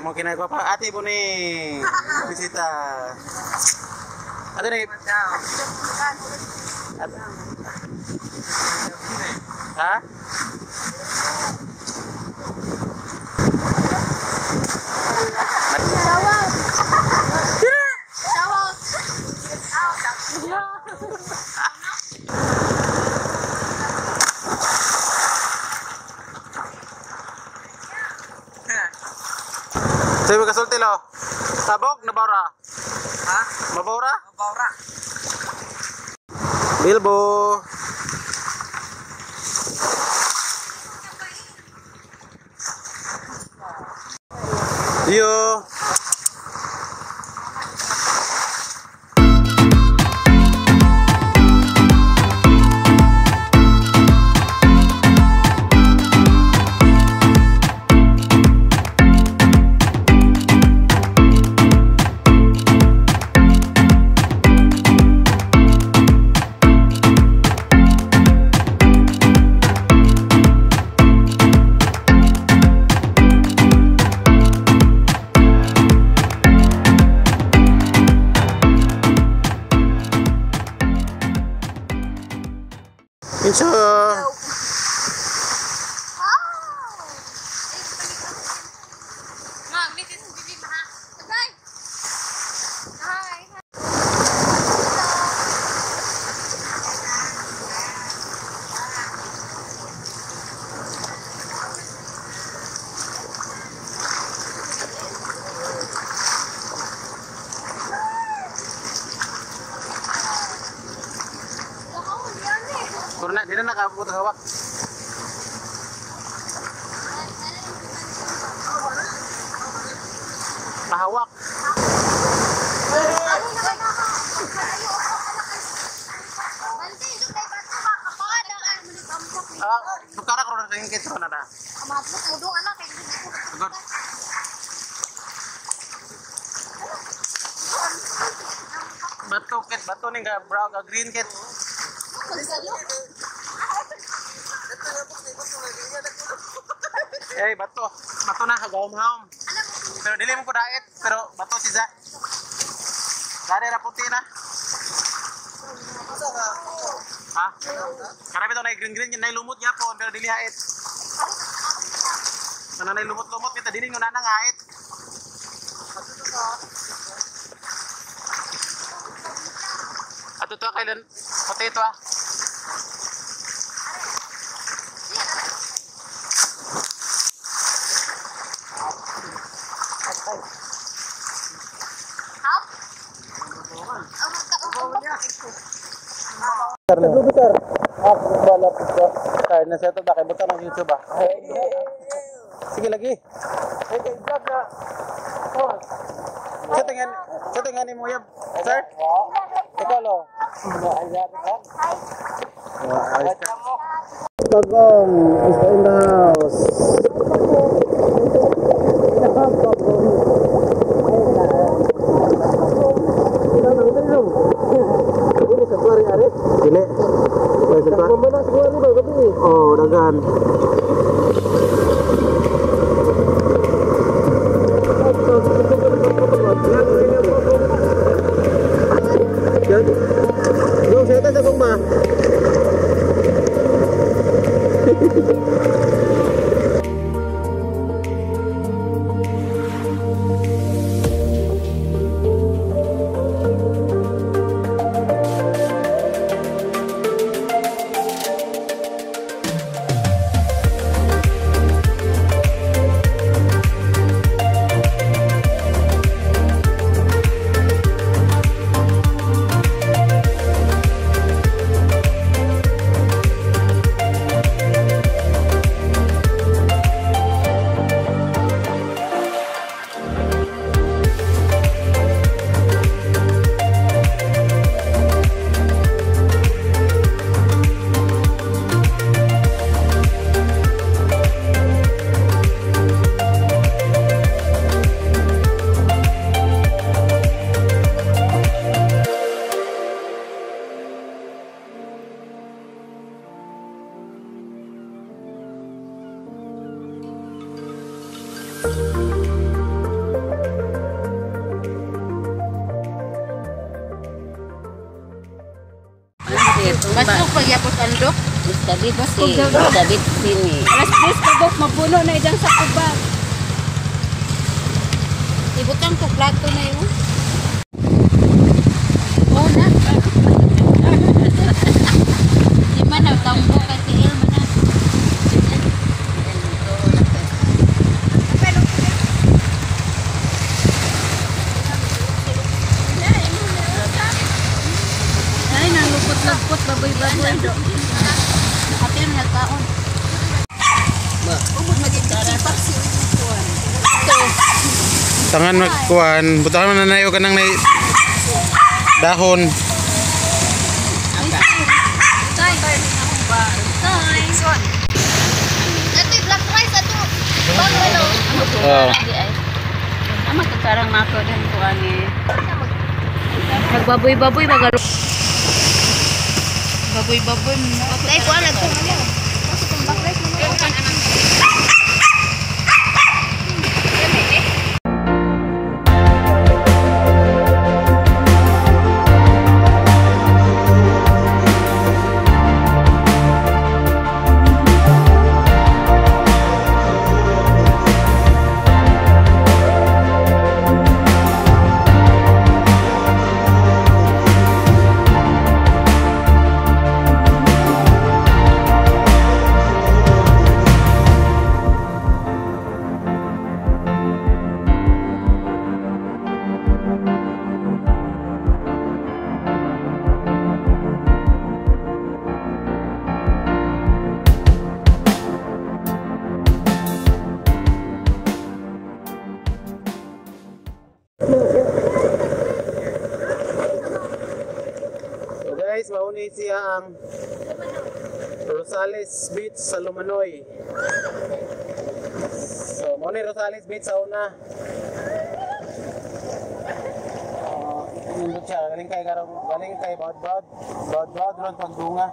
Kaya mo kinagawa pa Ate Boning. Bisita. Ate ni. Ha? Sabi ka sulti lo. Sabog na bawra. Ha? Mabawra? Mabawra. Bilbo. Yo. Inso. Kurna, di na nakaabot hawak. Mahawak. Ah, bukara ko na rin kito na na. Good. Bato kit, bato ning ka brown ka green kit. Eh, bato. Bato na, hagahom-hahom. Pero dili mo ko dait, pero bato si Za. Dari ra puti na. Ha? Karami to na green green yun, lumot yapon, pero dili hait. Ano na lumot-lumot kita dili nga nang hait. Ato to kailan puti ito ah. Sir, ah, bala po. Kaya na siya ito, bakit buta ng YouTube ah? Sige lagi. Sa tingin mo yab, sir? Ikaw lo. Bagong is in the house. Dili. Oh, dagan. Go, saya sa kong ba? Basog pagyapos andok. Istabit si, istabit sini. Alas 10 kabok mapuno na idang sa kubak. Ibutang ko plato na yun. Oh na. Di man na tambo kay tiil man na. Ay, nalupot-lupot, baboy-baboy. Apil man nagkaon. Tangan magkuan, butangan man na nayo kanang nay dahon. Ito black rice ato. Bangalo. Oh. Ama to karang nako din ko ani. Nagbaboy-baboy magalo. Baboy-baboy. Dai ko alam kung ano. Black rice naman. So guys, mauni siya ang Rosales Beach sa Lumanoy. So, mauni Rosales Beach sa una. Nindot siya, galing kay garong, galing kay Baud Baud. Baud Baud ron pagdunga.